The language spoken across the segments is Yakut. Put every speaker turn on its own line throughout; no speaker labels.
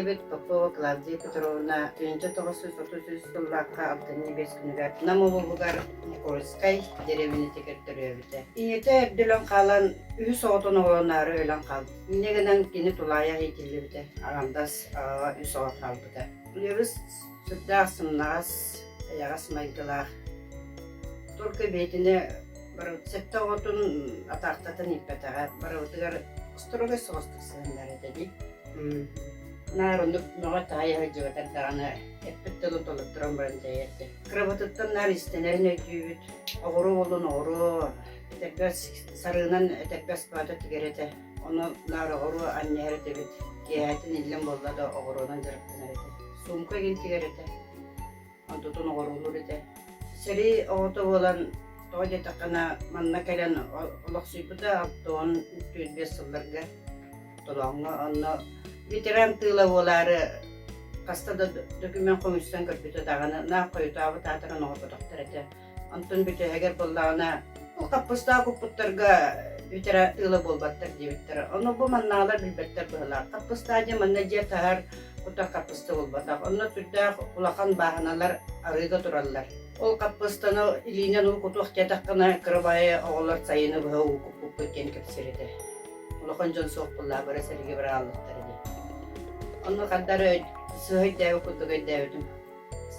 Ийэбит Попова Клавдия Петровна 1933 сыллаахха алтынньы биэс күнүгэр Нам улууһугар Никольскай дэриэбинэтигэр төрөөбүтэ. Ийэтэ эрдэ өлөн хаалан, үһүс оҕотун оҕолоноору өлөн хаалбыт. Инньэ гынан кини тулаайах иитиллибитэ, аҕамдас аҕаҕа үс оҕо хаалбыта. Ийэбит сүрдээх сымнаҕас, эйэҕэс майгылаах. Только бэйэтинэ барыбыт сэттэ оҕотун атаахтатан ииппэтэҕэ, барыбытыгар строгай соҕустук сыһыннар этэ дии. Наар оннук мөҕө таайа сылдьыбатар даҕаны эппит тылын толотторон баран тэйэр этэ. Кырабытыттан наар истэнэрин өйдүүбүт. Оҕуруо буоллун оҕуруо, этэрбэс сарыынан этэрбэс баата тигэр этэ. Ону наар оҕуруо анньыһар этибит. Киэһэтин иллэҥ буолла да оҕуруонан дьарыктанар этэ. Суумка игин тигэр этэ. Онтутун оҕуруулуур этэ. Сэрии оҕото буолан, тоҕо диэтэххинэ, манна кэлэн олохсуйбута 64 сылларга Толооҥҥо онно ветеран тыыла буолаары хаста да документ хомуйсан көрбүтэ даҕаны наах хойутаабыт аатыран оҥорботохтор этэ. Онтон бүтэһигэр буоллаҕына бу хаппыстаах куппуттарга ветеран тыыла буолбаттар диэбиттэрэ. Ону бу маннаалар билбэттэр быһыылаах. Хаппыстаа диэн манна дьиэ таһар кутар хаппыста буолбатах. Онно сүрдээх улахан бааһыналар арыыга тураллар. Ол хаппыстаны илиинэн уу кутуох диэтэххинэ кыра баайы оҕолор сайыны быһа уу куппуппут диэн кэпсиир этэ. Улахан дьон суох буоллаҕа бары сэриигэ быраҕаллахтара дии. Онно хардары сыһа өйдөөбүт курдук өйдөөбүтүм.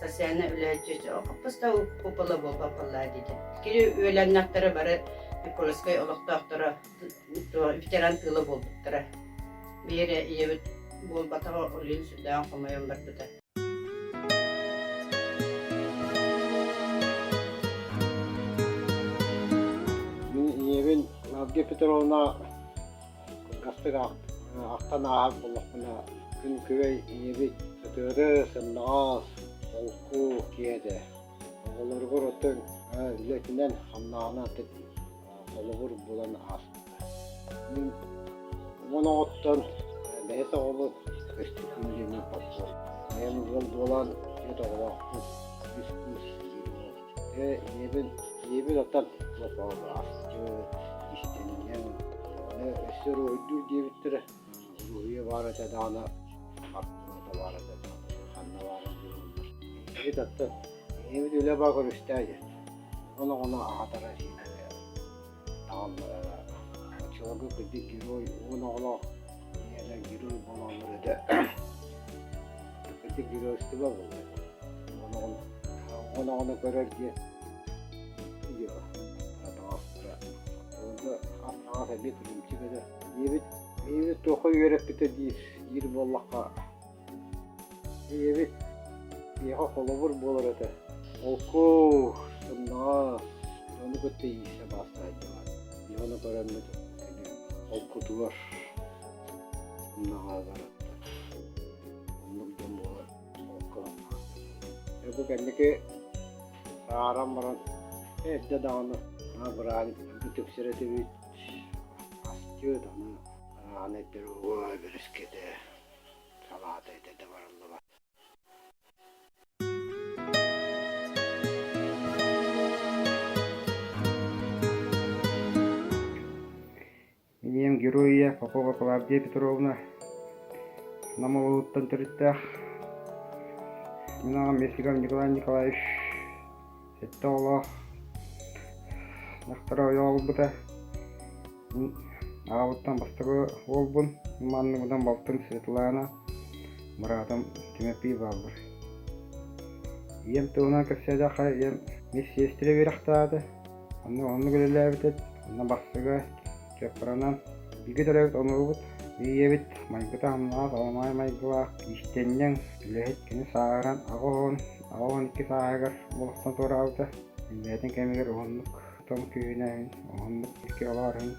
Социальнай үлэһит хаппыста купола буолбат буоллаа диэтэ. Кини үөлэннэхтэрэ бары Никольскай олохтоохторо ветеран тыыла буолбуттара. Биэрэ ийэбит буолбатаҕа олуйун сүрдээҕин хомойон барбыта.
Мин ийэбин Клавдия Петровна кылгастык ахтан ааһар буоллахпына, күн күбэй ийэбит сытыары, сымнаҕас, холку киһи этэ. Оҕолоругар оттон үлэтинэн, хамнаһынан холобур буолан ааспыта. Мин уон оҕоттон бэһис оҕобут Көстөкүүн диэммин Попов. Бэйэм ыал буолан түөрт оҕолоохпут, үс кыыс, биир уол. Дьэ ийэбин, ийэбин оттон туох асчыт, иистэнньэҥ, аны өссө уруһуйдуур диэбиттэрэ. Уруһуйа баар этэ даҕаны, хартыыната баар этэ даҕаны, ханна баарын билэллэр. Ийэбит оттон ийэбит үлэ баа көрүстээ диэн. Уон оҕону аһатара сиэтэрэ, таҥыннарара. Оччолорго кырдьык герой уон оҕолоох ийэлэр герой буолаллар этэ. Кырдьык геройство буолла этэ. Уон оҕону уон оҕону көрөр диэн таҥастара. Онно ас таҥас эмиэ кырыымчык этэ. Ийэбит ийэбит туохха үөрэппитэ диир диир буоллахха Ийэбит миэхэ холобур буолар этэ. Холку, сымнаҕас, дьону кытта иирсэ баастаһа сылдьыбат. Дьону көрөммүт кини холкутугар, сымнаҕаһыгар оннук дьон буолар холку сымнаҕас. Дьэ бу кэнники сааран баран эрдэ даҕаны бырааһынньыктарга түпсэр этибит, асчыт, аны араҕан этэр уой бэрискэтэ салаата этэ да барыллыбат.
Ийэм Герой ийэ Попова Клавдия Петровна Нам улууһуттан төрүттээх. Мин аҕам Ефимов Николай Николаевич сэттэ оҕолоох дьахтара ойох ылбыта. Аҕабыттан бастакы уолбун, манныбынан балтым Светлана, быраатым Тимофей бааллар. Ийэм туһунан кэпсээтэххэ, ийэм медсиэстэрэ үөрэхтээҕэ, онно оннук үлэлээбитэ, онно бастакы чыаппаранан бииргэ төрөөбүт онуобут ийэбит майгыта хамнаҕас, аламаай майгылаах, иистэнньэҥ, үлэһит кини сааһыран 82 сааһыгар олохтон туораабыта. Бэйэтин кэмигэр уһуннук Том күүһүнээһин уһуннук икки олоорун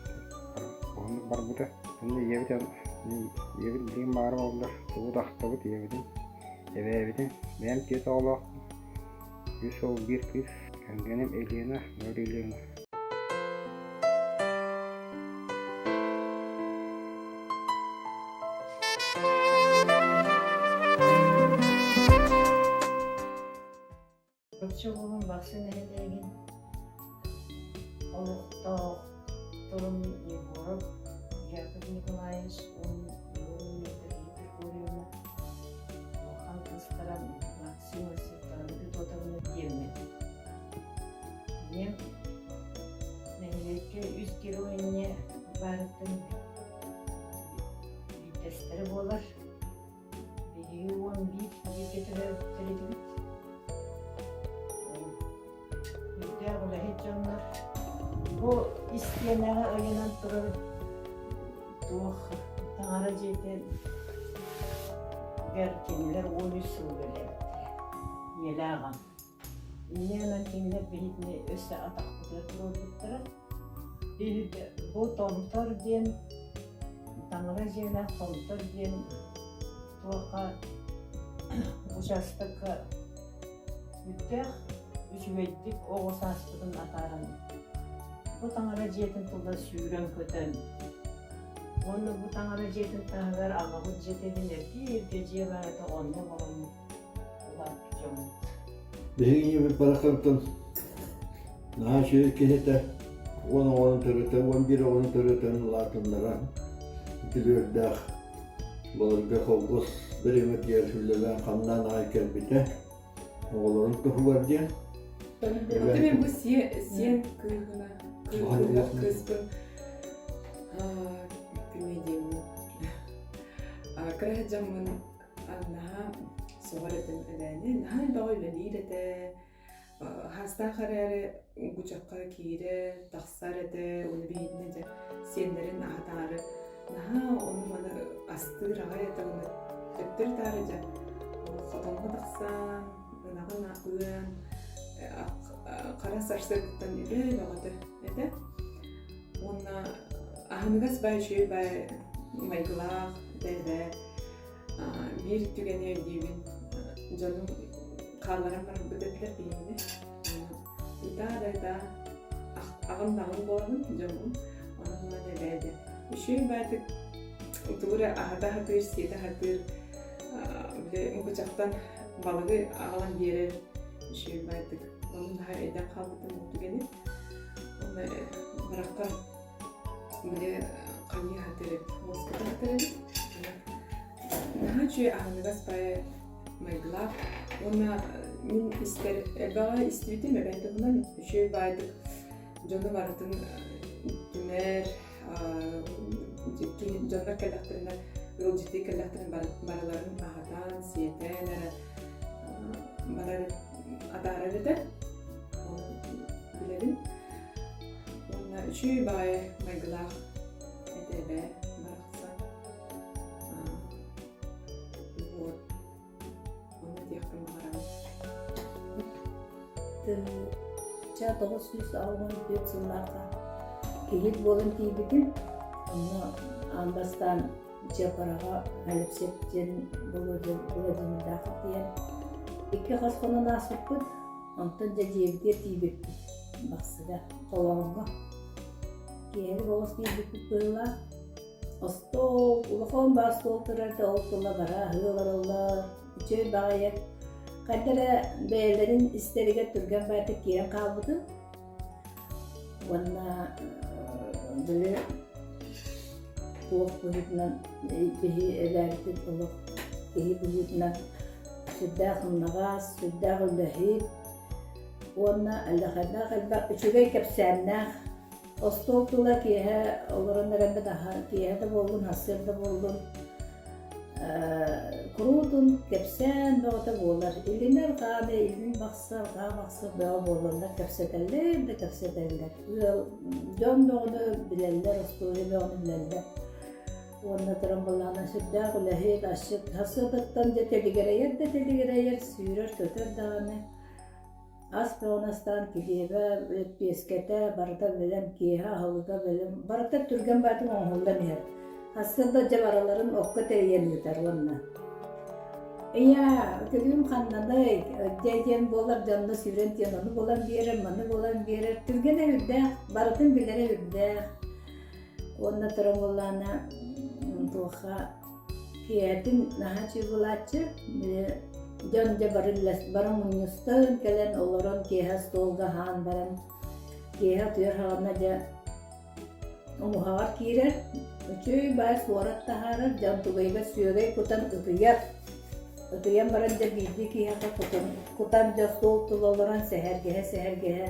уһуннук барбыта. Онно ийэбит ийэбит билигин баара буоллар тугу да ахтабыт ийэбитин, эбээбитин. Бэйэм түөрт оҕолоох, үс уол, биир кыыс. Кэргэним Елена Гаврильевна.
Чурапчы улууһун Бахсы нэһилиэгин олохтоохторун Егоров Яков Николаевич уонна Евдокия Григорьевна. Сүрдээх үлэһит дьоннор. Бу истиэнэҕэ ыйанан турар туох таҥара дьиэтигэр кинилэр 13 сыл үлэлээбиттэрэ. Ийэлээх аҕам. Инньэ гынан кинилэр биһигини өссө атахпытыгар туруорбуттара. Бу Томтор диэн таҥара дьиэлээх Томтор диэн туохха учаастакка Сүрдээх үчүгэйдик оҕо сааспытын атааран, бу таҥара дьиэтин тула сүүрэн-көтөн уонна бу таҥара дьиэтин таһыгар аҕабыт дьиэтин эргий-эргэ дьиэ баар этэ, онно олороммут улааппыт дьоммут.
Биһиги ийэбит барахсантан наһаа үчүгэй киһи этэ. 10 оҕону төрөтөн, 11 оҕону төрөтөн улаатыннаран үтүлүөрдээх былыргы холкуос бириэмэтигэр үлэлээн-хамнаан аҕай кэлбитэ. Оҕолорун туһугар диэн.
Ити мен бу сиэн кыыһына кыыспын күнэдиэммин кыра сылдьаммын наһаа соҕор этим эбээни наһаа элбэҕи үлэлиир этэ Хаастаах эрээри угучахха киирэр, тахсар этэ, уонна биһигини дьэ сиэннэрин аһатаары наһаа ону-маны астыыр аҕай этэ уонна төттөрү-таары дьэ хотоҥҥо тахсан, ынаҕын ыан, хара сарсыардаттан үлэ бөҕөтө этэ. Уонна аһыныгас баай үчүгэй баай майгылаах этэ эбээ. Биир түгэни өйдүүбүн, дьонум хаалларан барбыт этилэр биһигини. Ытаа да ытаа, аҕам даҕаны буолабын, дьоммун. Онон ылан эбээ диэн. Үчүгэй баайдык тугу эрэ аһата сатыыр, сиэтэ сатыыр, били мукучахтан балыгы аҕалан биэрэр үчүгэй баайдык. Онон наһаа өйдөөн хаалбытым ол түгэни. Уонна барахха Били хайыы сатыыр эбит, муоската сатыыр эбит. Наһаа үчүгэй аһыныгас баайы майгылаах уонна мин истэр элбэҕи истибитим эбээн туһунан үчүгэй баайдык дьону барытын түмэр дьоннор кэллэхтэринэ ыалдьыттыы кэллэхтэринэ барыларын аһатан, сиэтэн эрэ барар атаарар этэ. Ону билэбин. Уонна үчүгэй баҕайы майгылаах этэ эбээ барахсан. Вот. Ону диэхпин баҕарабын.
Тыһыынча 984 сыллаахха киһит буолан тиийбитим. Онно аан бастаан Чыапараҕа Алексей диэн Владимирдаахха тиийэн икки хас хонон ааспыппыт. Онтон дьэ дьиэбитигэр тиийбиппит Бахсыга, Толооҥҥо. Киэһэлик оҕус тиийбиппит быһыылаах. Остуол, улахан баар суол турар да ол тула бара аһыы олороллор. Үчүгэй баҕайы. Хайда эрэ бэйэлэрин истэригэр түргэн баайдык киирэн хаалбытым. Уонна били туох быһыытынан киһи элээбитин олох киһи быһыытынан сүрдээх ымнаҕас, сүрдээх үлэһит уонна элбэх элбэх үчүгэй кэпсээннээх остуол тула киэһэ олорон эрэммит аһа киэһэ да буоллун, сарсыарда буоллун куруутун кэпсээн бөҕөтө буолар. Илин арҕааны, илин бахсы, арҕаа бахсы бөҕө буолаллар, кэпсэтэллэр да кэпсэтэллэр. Ыал дьон бөҕөнү билэллэр, остуоруйа бөҕөнү билэллэр. Уонна туран былаана сүрдээх үлэһит, асчыт, сарсыардаттан дьэ тэлигирэйэр да тэлигирэйэр, сүүрэр-көтөр даҕаны. Ас бөҕөнү астаан килиэбэ, лэппиэскэтэ барыта бэлэм, киэһэ аһылыга бэлэм, барыта түргэн баайтын оҥоһуллан иһэр. Сарсыарда дьэ барыларын окко тэрийэн ыытар уонна Ийээ, үтүлүгүм ханнаный? Дьэ диэн буолар дьонно сүүрэн тиийэн ону булан биэрэр, маны булан биэрэр. Түргэнэ үрдээх, барытын билэрэ үрдээх. Уонна туран буоллаҕына туохха киэһэтин наһаа чыыбылааччы дьон дьэ бары бары мунньустан кэлэн олорон киэһэ остуолга аһаан баран киэһэ утуйар саҕана дьэ умуһаҕар киирэр үчүгэй баай суорат таһаарар дьон тугайыгар сүөгэй кутан ытыйар ытыйан баран дьэ биирдии киһиэхэ кутан кутан дьэ остуол тула олорон сэһэргэһэ сэһэргэһэ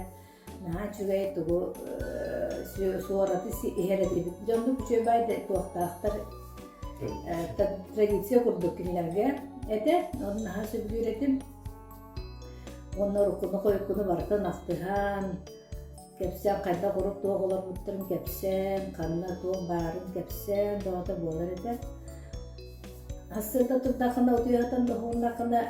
Наһаа үчүгэй тугу суораты иһэр этибит. Дьоннук үчүгэй баай туохтаахтар традиция курдук кинилэргэ этэ. Ону наһаа сөбүлүүр этим. Уонна уруккуну-хойуккуну барытын ахтыһан, кэпсээн хайдах урук туох олорбуттарын кэпсээн, ханна туох баарын кэпсээн бөҕөтө буолар этэ. Сарсыарда турдаххына утуйа сытан уһугуннаххына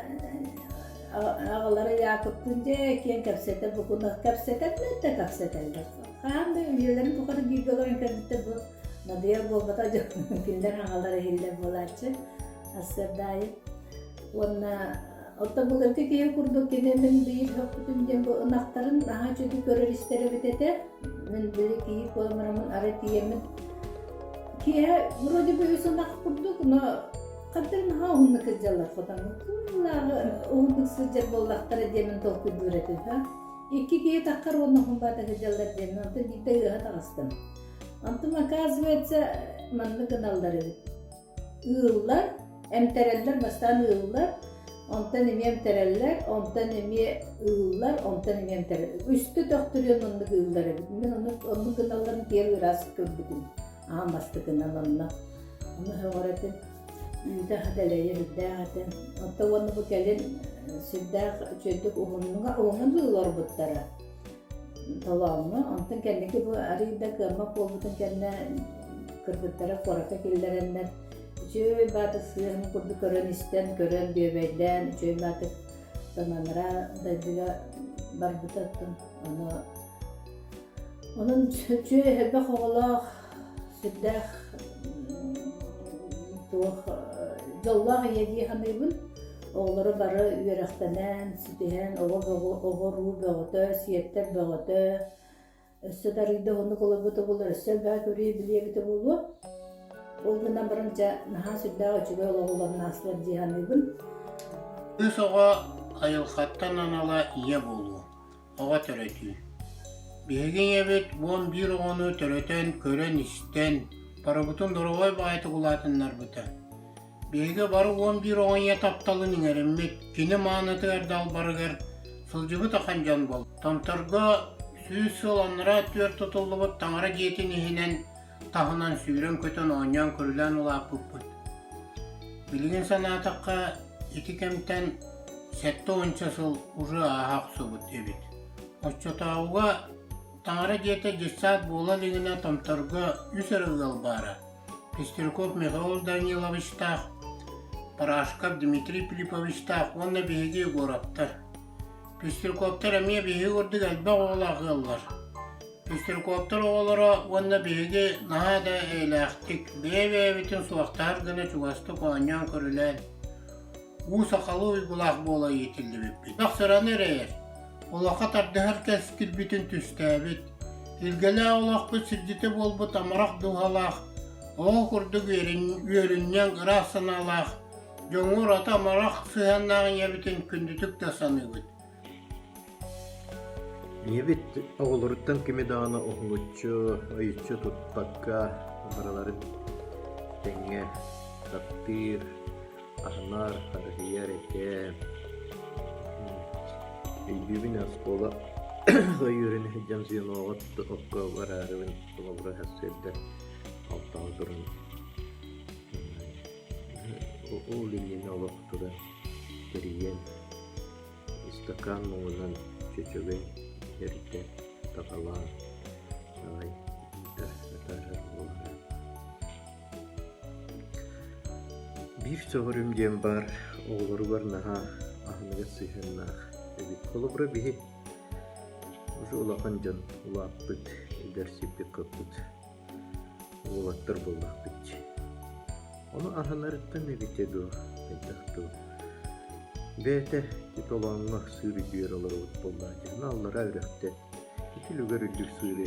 аҕалара Якуптуун дьэ киэҥ кэпсэтэр бу кэпсэтэллэр да кэпсэтэллэр. Хаһан да үйэлэрин тухары бииргэ олорон кэлбиттэр бу надыйар буолбата дьон кинилэр аҕалара иһиллэр буолааччы сарсыарда аайы. Уонна оттон былыргы киһи курдук кини мин биир сөхпүтүм диэн бу ынахтарын наһаа үчүгэй көрөр-истэр эбит этэ. Мин били киһи буолан бараммын арай тиийэммин киэһэ вроде бы үс ынах курдук, но хантан наһаа уһуннук сылдьаллар хотоҥҥо. Кыыллааҕы уһуннук сылдьар буоллахтара диэмин толкуйдуур этим. Икки киһи таххар уонна уһун баата сылдьаллар диэмин, онтон биирдэ ыаһа таҕыстым. Онтум оказывается маннык гыналлар эбит. Ыыллар, эмтэрэллэр, бастаан ыыллар, онтон эмиэ эмтэрэллэр, онтон эмиэ ыыллар, онтон эмиэ эмтэрэллэр. Үстэ төхтүрүйэн оннук ыыллар эбит. Мин оннук, оннук гыналларын киэр ыраас көрбүтүм. Аан бастакынан онно. Ону сөҕөр этим. Үүтэ аһа дэлэйэ сүрдээх этэ. Оттон уонна бу кэлин сүрдээх үчүгэйдик уһуннуга уһуннук олорбуттара. Толооҥҥо. Онтон кэнники бу арыый да кыаммат буолбутун кэннэ кыргыттара куоракка киллэрэннэр үчүгэй баатык сыаһын курдук көрөн-истэн, көрөн бүөбэйдээн үчүгэй баатык анараа дойдуга барбыта оттон ону онон үчүгэй элбэх оҕолоох сүрдээх туох дьоллоох ийэ дии саныыбын. Оҕолоро бары үөрэхтэнэн, ситиһэн, оҕо оҕо-уруу бөҕөтө, сиэттэр бөҕөтө. Өссө да арыйда уһуннук олорбута буоллар, өссө элбэҕи көрүө билиэ эбитэ буолуо. Ол гынан баран дьэ наһаа сүрдээх үчүгэй олоҕу олорон аастылар дии саныыбын.
Кыыс оҕо айылҕаттан анала ийэ буолуу, оҕо төрөтүү. Биһиги ийэбит 11 оҕону төрөтөн, көрөн-истэн, барыбытын доруобай баҕайытык улаатыннарбыта. Биһиги бары 11 оҕо ийэ тапталын иҥэриммит, кини маанытыгар далбарыгар сылдьыбыт ахан дьон буол. Томторго 100 сыл анараа өттүгэр тутуллубут таҥара дьиэтин иһинэн таһынан сүүрэн-көтөн оонньоон-көрүлээн улааппыппыт. Билигин санаатахха, ити кэмтэн сэттэ уонча сыл уже ааһа охсубут эбит. Оччотооҕуга таҥара дьиэтэ детсад буола илигинэ Томторго үс эрэ ыал баара. Пестряков Михаил Даниловичтаах, Парашков Дмитрий Филипповичтаах уонна биһиги Егоровтар. Пестряковтар эмиэ биһиги курдук элбэх оҕолоох ыаллар. Пестряковтар оҕолоро уонна биһиги наһаа да эйэлээхтик, бэйэ-бэйэбитин суохтаһар гына чугастык оонньоон-көрүлээн, уу сахалыы уйгулаах буола иитиллибиппит. Сыраны эрэйэр, олоххо тардыһар кэскилбитин түстээбит, илгэлээх олохпут сирдьитэ буолбут амарах дууһалаах, оҕо курдук үөрүнньэҥ, ыраас санаалаах, дьоҥҥо ураты амарах сыһыаннаах ийэбитин күндүтүк да саныыбыт.
Ийэбит оҕолоруттан кими даҕаны уһулуччу, ойуччу туппакка барыларын тэҥҥэ таптыыр, аһынар, харыһыйар этэ. Өйдүүбүн оскуола үөрэнэ сылдьан звеноҕа окко бараарыбын холобура сарсыарда алтаҕа туран ол иннинэ олох туран тэрийэн ыстакаан муҥунан чөчөгөй эрдэ таҕалаан аҕай ыытар атаарар буолара. Биир сөҕөрүм диэн баар оҕолоругар наһаа аһыныгас сыһыаннаах эбит. Холобура биһи уже улахан дьон улааппыт, эдэр сиппит-хоппут уолаттар буоллахпыт дии. Ону аһынарыттан эбитэ дуо, хайдах дуу. Бэйэтэ титолооҥҥо сыыр үрдүгэр олоробут буоллаҕа дии. Аны аллараа үрэхтэн ити үлүгэр үрдүк сыыры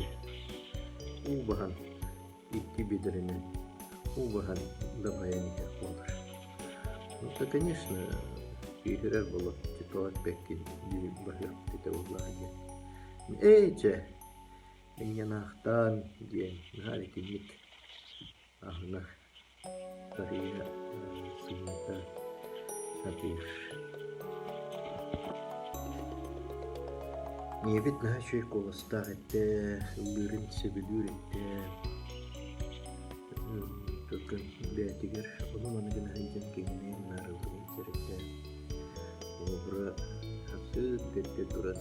уу баһан икки бедрэнэн уу баһан дабайан иһэр буолар. Ну, конечно, киһирэр буолуо, титоот бэккин диир баһыахпыт этэ буоллаҕа диэн. Ээ чэ, Инньанаахтаан диэн наһаа итинник аһына тарыйа сымыыта сатыыр. Ийэбит наһаа үчүгэй куоластаах этэ, ыллыырын сөбүлүүр этэ. Только бэйэтигэр ону-маны гына сылдьан киҥинэйэн наарыллыбыт этэ. Холобура. Сырсыарда туран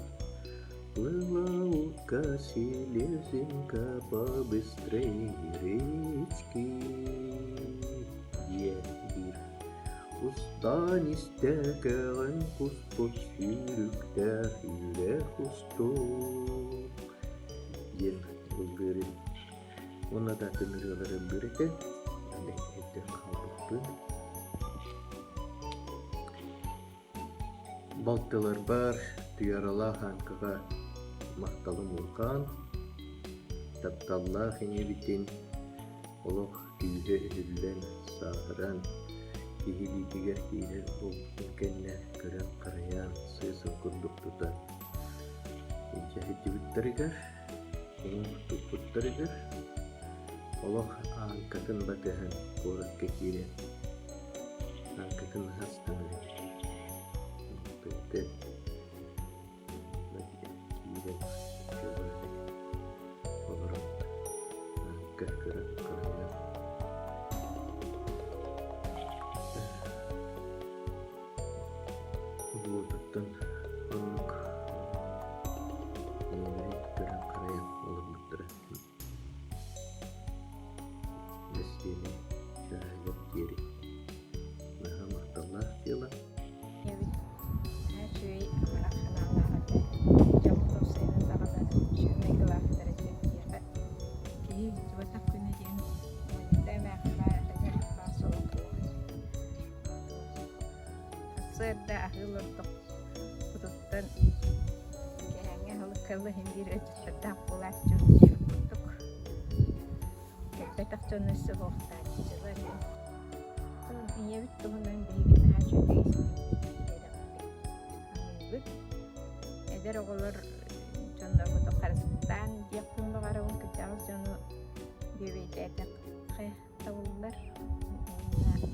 Плыла утка селезенька по быстрой речке диэн диир. Устан истэ кэҕэн куспут сүүрүктээх үрэх устун диэн ыллыырын уонна да атын ырыалары ыллыыр этэ. Өйдөөн хаалбыппын. Балтыларбар Туйаралаах Ааҥкаҕа махталым улахан, тапталлаах ийэбитин олох күүһэ өһүллэн, сааһыран, киһи илиитигэр киирэр буолбутун кэннэ көрөн-харайан, сыыс-от курдук тутан илдьэ сылдьыбыттарыгар, уҥуох туппуттарыгар олох Ааҥкатын батыһан куоракка киирэн Ааҥкатын аһастан Балтыттан киирэн олорон Ааҥка көрөн харайан Уотуттан оннук ийэлэрин көрөн-харайан олорбуттара. Нэстиэнэ чааһыгар диэри наһаа махталлаах дьыала.
Ийэбит наһаа үчүгэй амарах санаалаах этэ. Дьоммут уопсайынан даҕаны үчүгэй майгылаахтар этэ биһиэхэ. Киһи ыытыбатах күнэ диэн Монита эмээхсин баар этэ баар суох суох этэ. Сарсыарда аһыы олордохпутуттан киэһээҥҥи аһылыкка ыла иһин биир өйдөстөрдөөх буолааччы диэбит курдук кэлбэтэх дьону өссө суохтааччылар. Ийэбит туһунан биһиги наһаа үчүгэй истибит, саныыбыт. Эдэр оҕолор дьоннорбутун харыстаан диэхпин баҕарабын кырдьаҕас дьону бүөбэйдээтэххэ табыллар уонна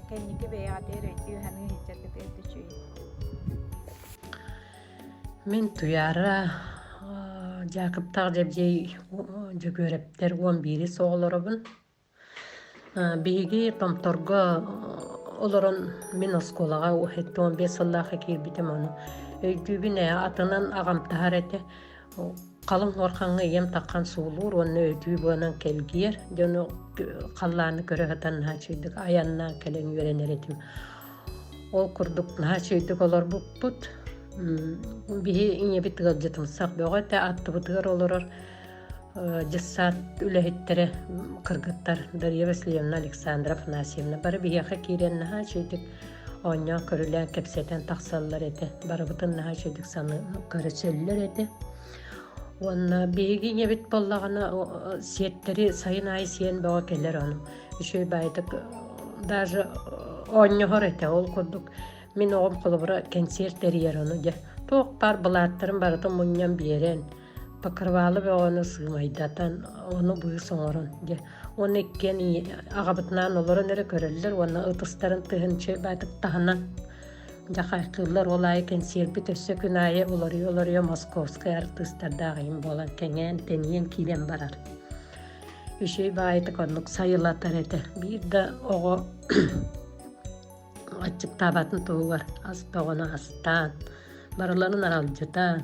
кэнники бэйэҕитигэр өйдүү-саныы сылдьаргытыгар да үчүгэй.
Мин Туйаара Дьаакыптаах Дьэбдьиэй Дьөгүөрэптэр 11-ис оҕолоробун. Биһиги Томторго олорон мин оскуолаҕа 75 сыллаахха киирбитим ону өйдүүбүн ээ атынан аҕам таһар этэ. Халыҥ уорхаҥҥа ийэм таххан суулуур уонна өтүү буолан кэлгийэр. Дьону халлааны көрө сытан наһаа үчүгэйдик айаннаан кэлэн үөрэнэр этим. Ол курдук наһаа үчүгэйдик олорбуппут. Биһи ийэбит ыалдьытымсах бөҕө этэ, аттыбытыгар олорор дьыссаат үлэһиттэрэ кыргыттар Дарья Васильевна, Александра Афанасьевна бары биһиэхэ киирэн наһаа үчүгэйдик оонньоон көрүлээн кэпсэтэн тахсаллар этэ. Барыбытын наһаа үчүгэйдик саны көрөсөллөр этэ. Уонна биһиги ийэбит буоллаҕына сиэттэри сайын аайы сиэн бөҕө кэлэр ону. Үчүгэй баайдык даже оонньоһор этэ. Ол курдук мин оҕом холобура кэнсиэр тэрийэр ону дьэ туох баар былааттарын барытын мунньан биэрэн покрывало бөҕөнү сыымайдатан ону быыс оҥорон дьэ уонна иккиэн аҕабытынаан олорон эрэ көрөллөр уонна ытыстарын тыһын баатык таһынан дьэ хайкыыллар ол аайы кэнсиэрбит өссө күн аайы уларыйа-уларыйа московскай артыыстардаах иһин буолан кэҥээн тэнийэн киирэн барар үчүгэй баайытык оннук сайылатар этэ биир да оҕо аччыктаабатын туһугар ас бөҕөнү астаан барыларын аралдьытан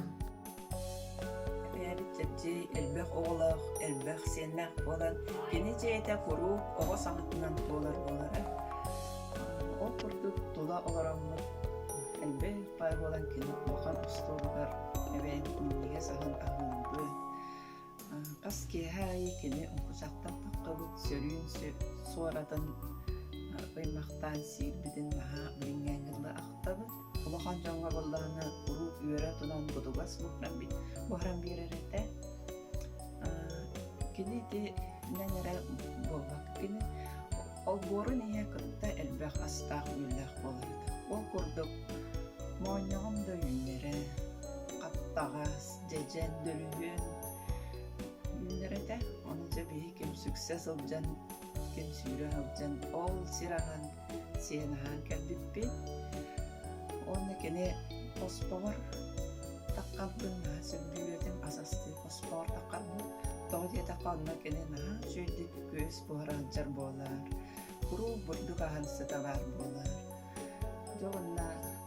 Эбээбит Чэпчэй элбэх оҕолоох, элбэх сиэннээх буолан, кини дьиэтэ куруук оҕо саҥатынан туолар буолара. Ол курдук тула олороммут элбэх баай буолан кини улахан остуолугар эбээбит минньигэс аһын аһыырбыт. Хас киэһэ аайы кини оҥкучахтан таххыбыт сөрүүн суоратын ыймахтаан сиирбитин наһаа билиҥҥээҥҥэ дылы ахтабыт. Улахан дьоҥҥо буоллаҕына куруук үөрэ тунан бутугас буһаран биэрэр этэ. Кини итинэн эрэ буолбакка кини олбуорун иһэ кытта элбэх астаах-үөллээх буолар этэ. Ол курдук моонньоҕон да үүнэрэ, хаптаҕас, дьэдьэн, дөлүһүөн үүнэр этэ. Ону дьэ биһи ким сүксэ сылдьан, ким сүүрэ сылдьан ол сир аһын сиэн аһаан кэлбиппит. Уонна кини хоспоҕор таххарбын наһаа сөбүлүүр этим, ас астыы хоспоҕор таххарбын. Тоҕо диэтэххэ онно кини наһаа үчүгэйдик күөс буһара сылдьар буолар, куруук бурдук аһын сыта баар буолар. Дьэ уонна.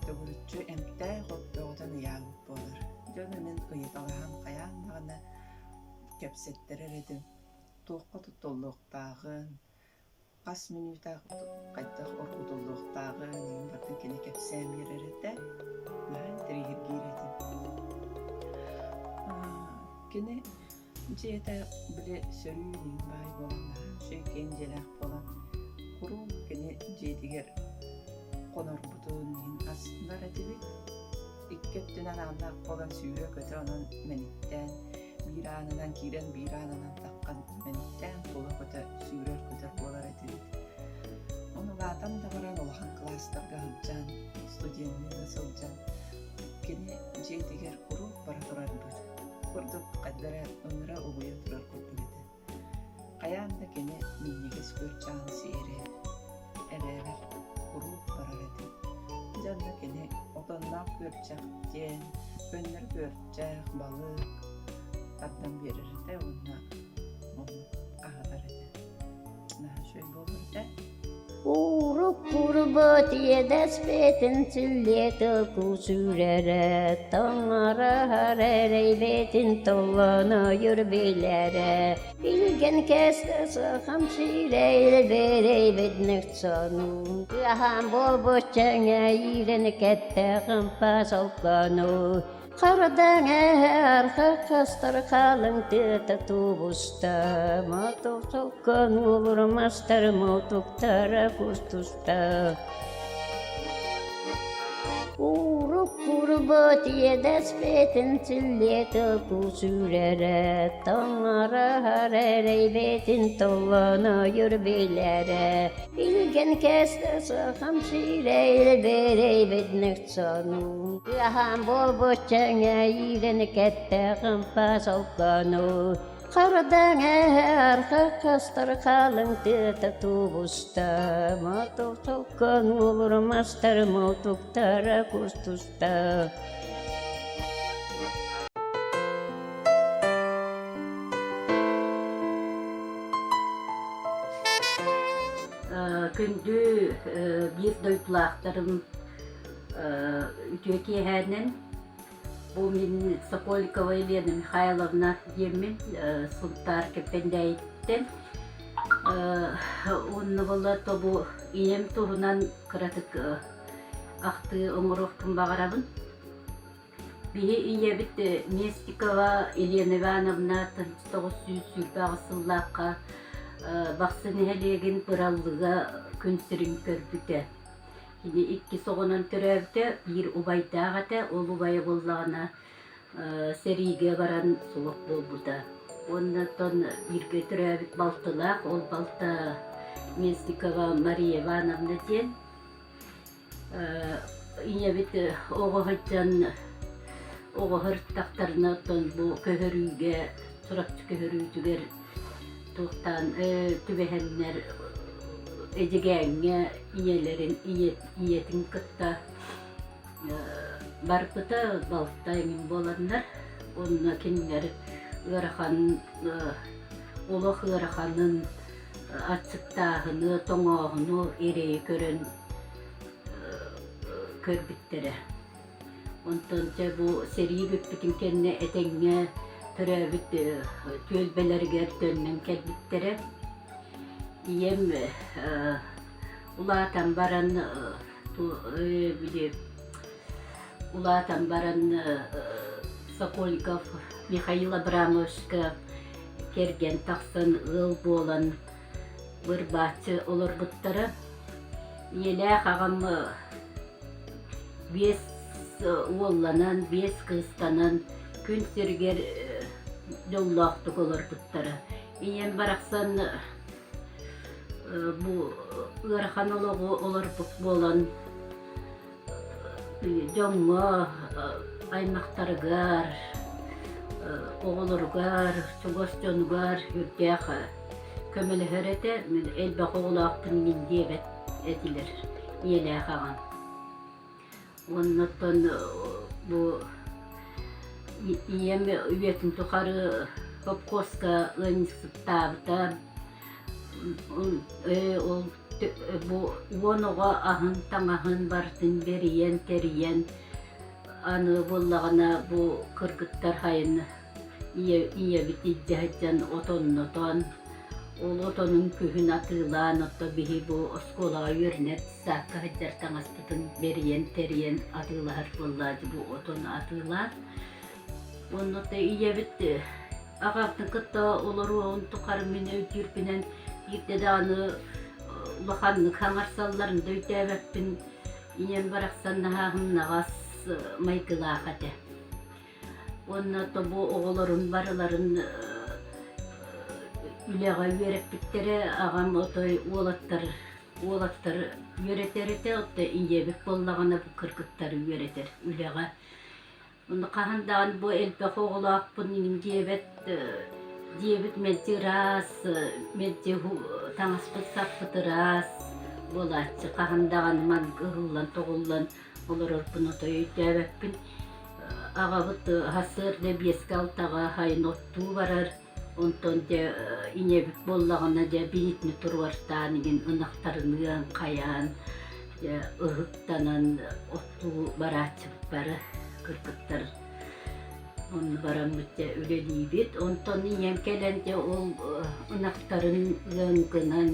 Төгүрүччү эмтээх от бөҕөтүн ыйаабыт буолар. Дьон мин ыйыталаһан хайаан даҕаны кэпсэттэрэр этим. Туохха туттуллуохтааҕын, хас мүнүүтэ хайдах оргутуллуохтааҕын иһин барытын кини кэпсээн биэрэр этэ. Наһаа интэриэһиргиир этим. Кини Дьиэтэ били сөрүүн иҥ баай буолан наһаа үчүгэй киэҥ дьиэлээх буолан куруук кини дьиэтигэр хонорбутун иһин астынар этибит. Икки өттүнэн ааннаах буолан сүүрэ-көтө онон мэниктээн биир аанынан киирэн биир аанынан таххан мэниктээн тула көтө сүүрэр-көтөр буолар этибит. Ону улаатан да баран улахан кылаастарга сылдьан, студенныы да сылдьан кини дьиэтигэр куруук бара турарбыт. Курдук хайда эрэ ыҥыра угуйа турар курдук этэ. Хайаан да кини минньигэс күөрчэҕин сиэри, эбээбэр куруук барар этим. Дьэ онно кини отонноох күөрчэх диэн, көннөрү күөрчэх, балык тардан биэрэр этэ уонна оннук аһатар этэ. Наһаа үчүгэй буолар этэ.
Урук-курбут иэдэспитин силлиэ кусүүрэрэ, таҥараһар эрэйбитин толлонойур билэрэ. Билген кэстэ сахам сирэйли берейбит сону, Кыаһаан буолбут чэҥэ иирэн кэттэҕим пасолкону. Хардаҥ эһэ арха хастар халыҥ тыата тубуста, Мотоцикл мастар мутуктара кустуста. Урук курбут иэдэспитин силлиэтэ кусүүрэрэ, Таҥараһар эрэйбитин толлонойур билэрэ. Билген кэстэ сахам сирэйли берейбит Сону ыаһаан буолбут чэҥэ иирэн кэттэҕим пасолкону Хардаҥ эһэ арха хастар халыҥ тыата тубуста Мотоцикл мастар мутуктара кустуста
Күндү биир дойдулаахтарым Үтүө киэһээнэн бу мин Сокольникова Елена Михайловна диэммин Сунтаар Кэппэндээйиттэн уонна буолла тобу ийэм туһунан кыратык ахтыы оҥоруохпун баҕарабын. Биһи ийэбит Местикова Елена Ивановна 1928 сыллаахха Бахсы нэһилиэгин Пыраллыга күн сирин көрбүтэ. Кини иккис оҕонон төрөөбүтэ, биир убайдаах этэ, ол убайа буоллаҕына сэриигэ баран суох буолбута. Уонна оттон бииргэ төрөөбүт балтылаах, ол балта Местникова Мария Ивановна диэн. Ийэбит оҕо сылдьан оҕо сырыттахтарына оттон бу көһөрүүгэ, Чурапчы көһөрүүтүгэр туохтаан түбэһэннэр Эдьигээҥҥэ ийэлэрин ийэтин кытта барбыта балта эҥин буоланнар уонна кинилэр ыарахан олох ыараханын аччыктааһыны тоҥооһуну эрэйи көрөн көрбүттэрэ Онтон дьэ бу сэрии бүппүтүн кэннэ этэҥҥэ төрөөбүт түөлбэлэригэр төннөн кэлбиттэрэ. Ийэм улаатан баран били улаатан баран Сокольников Михаил Абрамовичка кэргэн тахсан ыал буолан бырбааччы олорбуттара. Ийэлээх аҕам биэс уолланан, биэс кыыстанан күн сиригэр дьоллоохтук олорбуттара. Ийэм барахсан бу ыарахан олоҕу олорбут буолан дьоҥҥо, аймахтарыгар, оҕолоругар, чугас дьонугар сүрдээх көмөлөһөр этэ. Мин элбэх оҕолоохпун мин диэбэт этилэр ийэлээх аҕам. Уонна оттон бу ийэм үйэтин тухары сопхуоска ыанньыксыттаабыта. Ол бу уон оҕо аһын таҥаһын барытын бэрийэн тэрийэн аны буоллаҕына бу кыргыттар сайын ийэбит илдьэ сылдьан отоннотон ол отонун күһүн атыылаан ото биһи бу оскуолаҕа үөрэнэр саакка сылдьар таҥаспытын бэрийэн тэрийэн атыылаһар буоллаачы бу отону атыылаан Онно ийэбит аҕабытын кытта олоруоҕун тухары мин өйдүүрбүнэн биирдэ даҕаны улаханнык хаҥарсалларын да өйдөөбөппүн. Ийэм барахсан наһаа сымнаҕас майгылаах этэ. Уонна тобу оҕолорун барыларын үлэҕэ үөрэппиттэрэ, аҕам отой уолаттар уолаттары үөрэтэр этэ, оттон ийэбит буоллаҕына бу кыргыттары үөрэтэр үлэҕэ. Онно хаһан даҕаны бу элбэх оҕолоохпун иҥин диэбэт, диэбит мэлдьи ыраас, мэлдьи таҥаспыт-саппыт ыраас буолааччы. Хаһан даҕаны маннык ыһыллан-тоҕуллан олорорбун отой өйдөөбөппүн. Аҕабыт сарсыарда биэскэ алтаҕа сайын оттуу барар, онтон дьэ ийэбит буоллаҕына дьэ биһитини туруортаан игин ынахтарыныан хайаан дьэ ыһыктанан оттуу барааччыбыт бары кыргыттар онно бараммыт дьэ үлэлиибит онтон ийэм кэлэн дьэ ол ынахтарын ыан гынан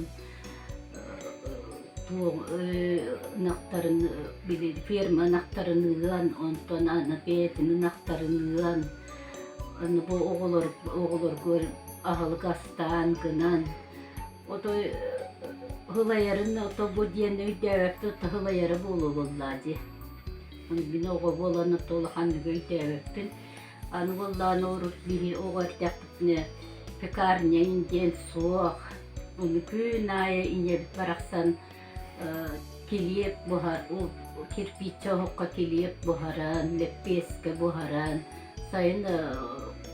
ынахтарын били ферма ынахтарын ыан онтон аны бэйэтин ынахтарын ыан аны бу оҕолор оҕолоргор аһылык астаан гынан отой һылайарын ото бу диэн өйдөөбөппүт ото һылайара буолуо буоллаа дии мин оҕо буолан ото улаханнык өйдөөбөппүн аны буоллаҕына урут биһи оҕо эрдэхпитинэ пекарня диэн суох Ону күн аайы ийэбит барахсан килиэп буһар, кирпииччэ оһоххо килиэп буһаран, лэппиэскэ буһаран, сайын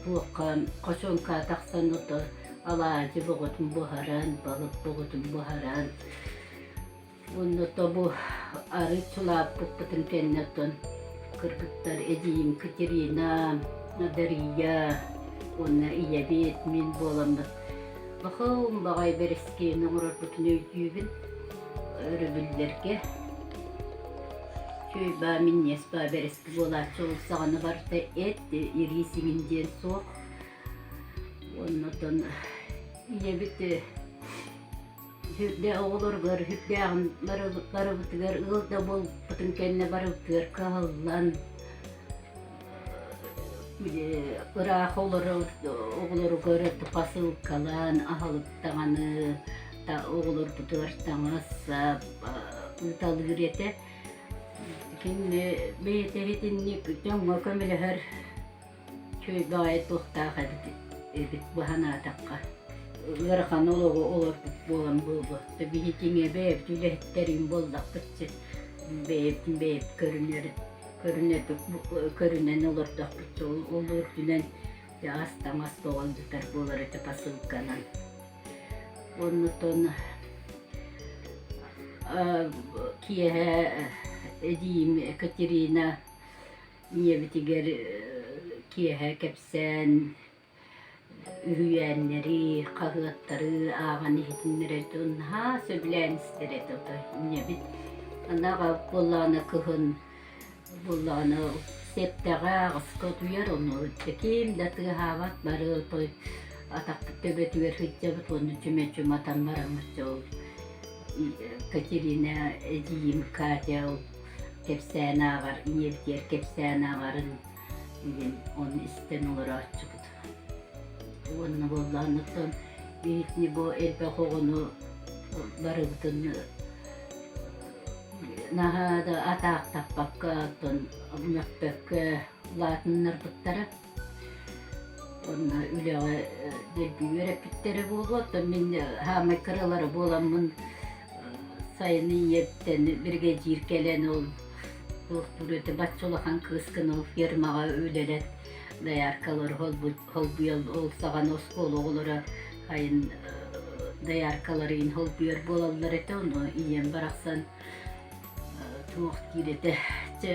туохха хочуоҥка тахсан ото алаадьы боҕотун буһаран, балык боҕотун буһаран Уонна тобу арыый сулааппыппытын кэннэ оттон кыргыттар эдьиийим Катерина, Дария уонна ийэбит мин буоламмыт бахым баҕайы бэрэскиэни оҥорорбутун өйдүүбүн. Өрөбүллэргэ Чүөй баа минньиэс баа бэрэски буолааччы ол саҕана барыта эт, ириис иҥин диэн суох. Уонна оттон ийэбит Сүрдэ оҕолоругар сүрдээҕин барыбытыгар ыал да буолбутун кэннэ барыбытыгар кыһаллан ыраах олорор оҕолоругар посылкалаан аһылык даҕаны оҕолорбутугар таҥас-сап ыыталыыр этэ. Кини бэйэтэ итинник дьоҥҥо көмөлөһөр Үчүгэй баҕайы туохтаах эбит эбит бу санаатахха. Ыарахан олоҕу олорбут буолан буолуо. Биһитиҥэ бэйэбит үлэһиттэрин буоллахпыт бэйэбитин бэйэбит көрүнэр көрүнэрбит көрүнэн олордохпут ол ол үрдүнэн ас таҥас тоҕолдьутар буолар этэ посылканан. Оннуттан киэһэ эдьиийим Екатерина Ийэбитигэр киэһэ кэпсээн, үһүйээннэри, хаһыаттары ааҕан иһитиннэрэр дьон наһаа сөбүлээн истэр этэ отой ийэбит. Аны аҕабыт буоллаҕына кыһын буоллаҕына сэттэҕэ аҕыска утуйар, ону ким да тыаһаабат бары отой атахпыт төбөтүгэр сылдьабыт уонна чүмэчү матан бараммыт дьэ ол Катерина эдьиийим Катя ол кэпсээн ааҕар, ийэбитигэр кэпсээн ааҕарын диэн ону истэн олорооччубут. Уонна буоллаҕына биһитини бу элбэх оҕону барыбытын наһаа да атаахтаппакка, оттон мөхпөккө улаатыннарбыттара. Уонна үлэҕэ дэлби үөрэппиттэрэ буолуо. Оттон мин саамай кыралара буоламмын сайын ийэбиттэн биригэдьиир кэлэн ол туохтуур этэ бачча улахан кыыскын ол фермаҕа үлэлэт дояркалары холбуйал ол саҕана оскуола оҕолоро сайын дояркаларын холбуйар буолаллар этэ ону ийэм барахсан туох диир этэ чэ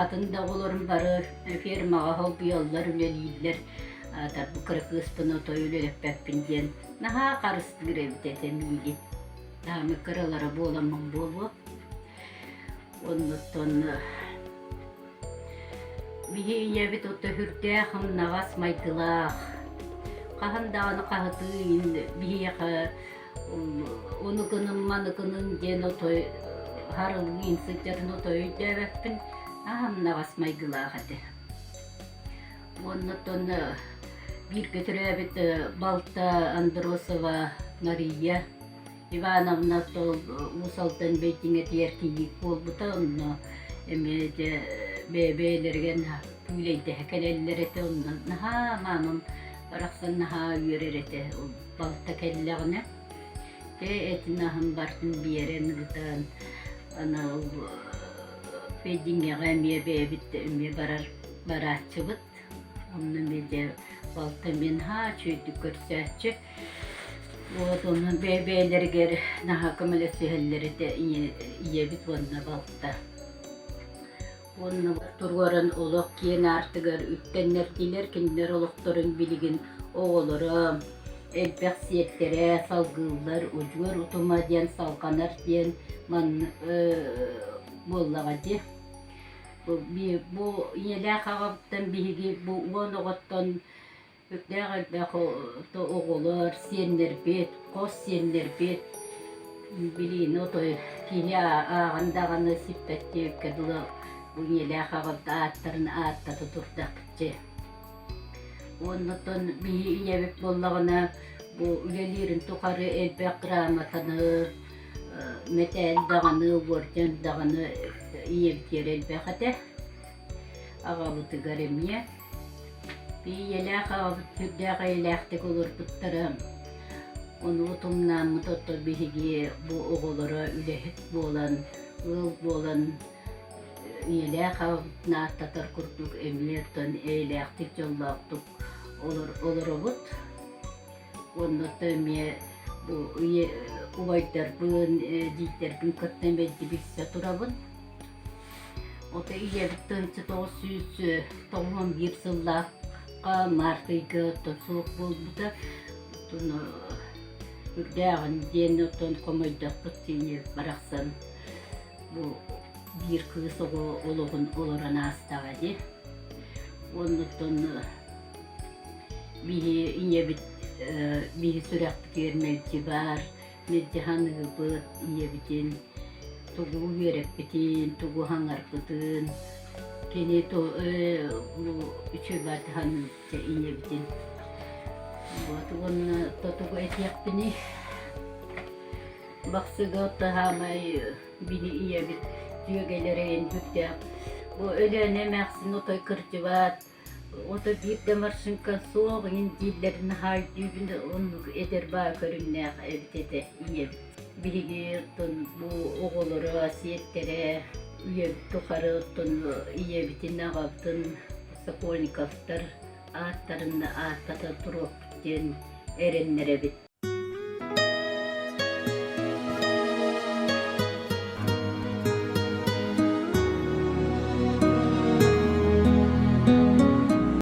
атын да оҕолорум бары фермаҕа холбуйаллар үлэлииллэр. Аатар бу кыра кыыспын отой үлэлэппэппин диэн наһаа харыстыыр эбит этэ миигин. Таамы кыралара буоламмын буолуо. Оннуттан биһи ийэбит ото сүрдээх ымнаҕас майгылаах. Хаһан даҕаны хаһытыы иһин биһиэхэ ону гынын маны гынын диэн отой харылыын сылдьарын отой өйдөөбөппүн. Аһымнаҕас майгылаах этэ. Уонна бииргэ төрөөбүт балта Андросова Мария Ивановна ол Уус Алдан Бэйдиҥэтигэр кийиит буолбута, онно эмиэ дьэ бэйэ-бэйэлэригэр күүлэйдэһэ кэлэллэр этэ, онно наһаа маамам барахсан наһаа үөрэр этэ ол балта кэллэҕинэ. Дьэ этин аһын барытын биэрэн ыытан аны ол Бэйдиҥэҕэ эмиэ бэйэбит эмиэ барар барааччыбыт. Онно эмиэ дьэ балта эмиэ наһаа үчүгэйдик көрсөөччү. Вот ону бэйэ-бэйэлэригэр наһаа көмөлөсүһэллэр этэ ийэбит уонна балта. Уонна туруоран олох киэн аартыгар үктэннэрдилэр, кинилэр олохторун билигин оҕолоро, элбэх сиэттэрэ салгыыллар, удьуор утума диэн салҕанар диэн манна буоллаҕа дии. Бу ийэлээх аҕабыттан биһиги бу уон оҕоттон Үрдээх элбэх оҕолор, сиэннэрбит, хос сиэннэрбит билиини отой киһи ааҕан даҕаны сиппэт диэбиккэ дылы бу ийэлээх аҕабыт ааттарын ааттата турдахчы. Уоннаттан биһи ийэбит буоллаҕына бу үлэлиирин тухары элбэх грамотаны, мэтээл даҕаны, уордьан даҕаны ийэбитигэр элбэх этэ. Аҕабытыгар эмиэ. Ийэлээх аҕабыт сүрдээх эйэлээхтик олорбуттара. Ону утумнааммыт оттон биһиги бу оҕолоро үлэһит буолан, ыал буолан ийэлээх аҕабытын ааттатар курдук эмиэ оттон эйэлээхтик, дьоллоохтук олоробут. Уонна оттон эмиэ бу убайдарбын, эдьиийдэрбин кытта мэлдьи билсэ турабын. Ото ийэбит 1991 сыллаахха март ыйга оттон суох буолбута. Оттон үрдээҕин диэн оттон хомойдохпут ийэбит барахсан бу биир кыыс оҕо олоҕун олорон аастаҕа дии. Оннуттан биһи ийэбит биһи сүрэхпитигэр мэлдьи баар Мэлдьи саныыбыт ийэбитин, тугу үөрэппитин, тугу хаҥарбытын, кини бу үчүгэй саныыбыт ийэбитин. Вот уонна тугу этиэхпиний? Бахсыга хаамай били ийэбит дьүөгэлэрин сүрдээх бу Өлөөнө эмээхсин отой кырдьыбат Ото биир да маршинка суох иһин дииллэрин наһаа өйдүүбүн оннук эдэр баа көрүҥнээх эбит этэ ийэбит. Биһиги оттон бу оҕолоро, сиэттэрэ үйэбит тухары оттон ийэбитин, аҕабытын Сокольниковтар ааттарын ааттата туруохпут диэн эрэннэрэбит.